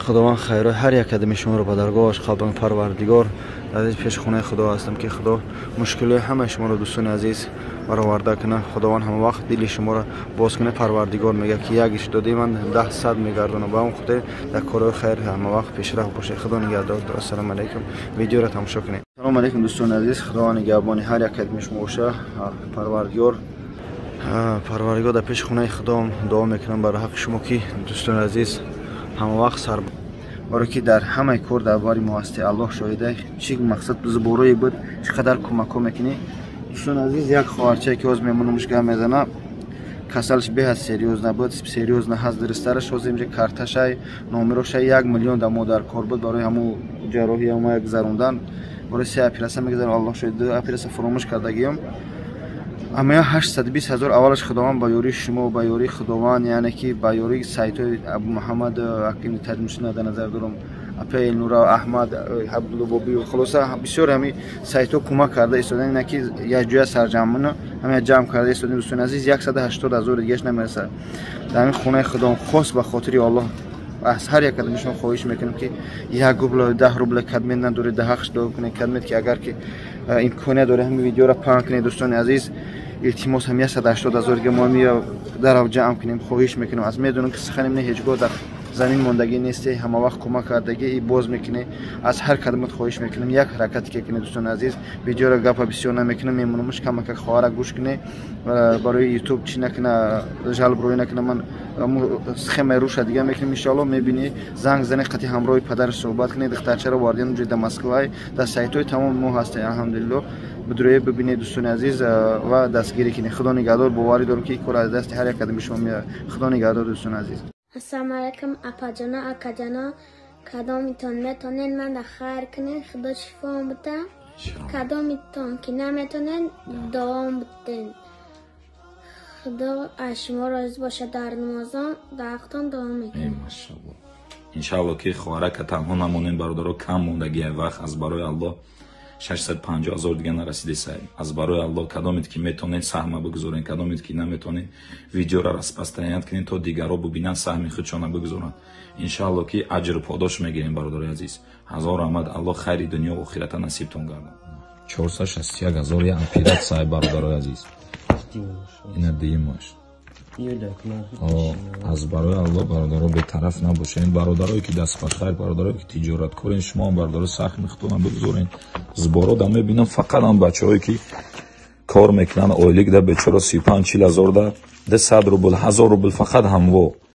Худованд хайрои ҳар як қадами шуморо ба даргоҳаш қабул. Парвардигор, азиз, пеши хонаи Худо ҳастам, ки Худо мушкилои ҳамаи шуморо, дӯстони азиз, бароварда кунад. Худованд ҳама вақт дили шуморо боз кунад. Парвардигор мегӯяд, ки як иш додаи ман 10 сад мегардонам. Ба он хотир дар корҳои хайр ҳама вақт пешрафт бошед. Худо нигаҳдор. Ассалому алайкум. Видеоро тамошо кунед. Салому алайкум, дӯстони азиз. Худованд нигаҳбони ҳар як қадами шумо боша. Парвардигор, Парвардигор, дар пеши хонаи Худо дуо мекунам барои ҳаққи шумо, ки, дӯстони азиз, ҳама вақт сар барое ки дар ҳамаи кор дар бари мо ҳасти. Аллоҳ шоҳида, чӣ мақсад зуборое буд, чӣ қадар кӯмакҳо мекунӣ. Дӯстони азиз, як хоҳарчае, ки ҳоз мемонумш, гап мезана. Касалш беҳад серьёзно буд, серьёзно ҳаст, дурустараш. Ҳозир инҷа карташай, номерошай. 1 миллион да мо дар кор буд барои ҳамун ҷарроҳӣ ҳама гузарондан, барои се операция мегузарам. Аллоҳ шоҳид, ду операция фуромӯш кардагиам, аммо 820 000 аввалаш Худованд ба ёрии шумо, ба ёрии Худованд, яъне ки ба ёрии сайтҳои Абумуҳаммад Акими Таҷмусина дар назар дорам, апа Элнура, Аҳмад Абдулбоби, хулоса, бисёр ҳами сайтҳо кӯмак карда истодан, ина ки якҷоя сарҷамъона ҳама ҷамъ карда истодем. Дӯстони азиз, 180 000 дигаш намерасад. Дар ҳамин хонаи Худо хос ба хотири Аллоҳ аз ҳар як кадами шумо хоҳиш мекунем, ки 1 рубла, 10 рубла кадмет надоред, да ҳақш дуо кунед. Кадмет ки агар ки имконият доред, ҳамин видеоро паҳн кунед. Дӯстони азиз, илтимос, ҳам 180 000 дига мо дарав ҷамъ кунем, хоҳиш мекунем. Аз медонам, ки суханем не, ҳеҷ гоҳ дар замин мондагӣ несте, ҳама вақт кӯмак кардагӣ и боз мекунӣ. Аз ҳар кадамат хоҳиш мекунем, як ҳаракате ки кунед. Дӯстони азиз, видеоро гапа бисёр намекунам, мемонамш, камакак хоҳара гӯш кунед. Барои Ютуб чӣ накуна, жалоб рӯй накуна, ман схемаи руша дига мекунем, иншоалло, мебинӣ. Занг зане, қати ҳамроҳи падараш суҳбат кунед. Духтарчаро вардиан ҷои да Москвай, дар сайтҳои тамоми мо ҳастем, алҳамдулилло. Бидурӯе бибинед, дӯстони азиз, ва дастгирӣ кунед. Худо нигаҳдор. Боварӣ дорам, ки ин кор аз дасти ҳар як кадами шумо меояд. Худо нигаҳдор, дӯстони азиз. Ассалому алайкум, апаҷоно, акаҷоно. Кадомитон метонед, манда хайр кунед, Худо шифоам бита. Кадомитон ки наметонед, дуом битен. Худо аз шумо розӣ бошад. Дар намозон дар ҳақтон дуо мекунем. Машалло, иншалло, ки хоҳарака танҳо намонем. Бародаро, кам мондагия вақт. Аз барои Аллоҳ, 650 000 дига нарасидесай. Аз барои Аллоҳ, кадомед ки метонед, саҳма бигузоред, кадомед ки наметонед, видеоро распространять кунед, то дигарро бубинанд, саҳми худшона бигузоранд. Иншалло, ки аҷру подош мегирем. Бародарои азиз, ҳазор раҳмат. Аллоҳ хайри дунё охирата насибтон гардад. 461 000 я операция, бародарои азиз, ина дуюмаш. Аз барои Аллоҳ, бародаро, бетараф набошед. Бародарое ки дастбахайр, бародарое ки тиҷораткорен, шумоам, бародаро, саҳми худтона бигузорен. Сборо да мебинам, фақат ам бачаҳое ки кор мекунанд, ойлик да бечора 35-40 ҳазор да, 200 рубл, 1000 рубл, фақат ҳамво.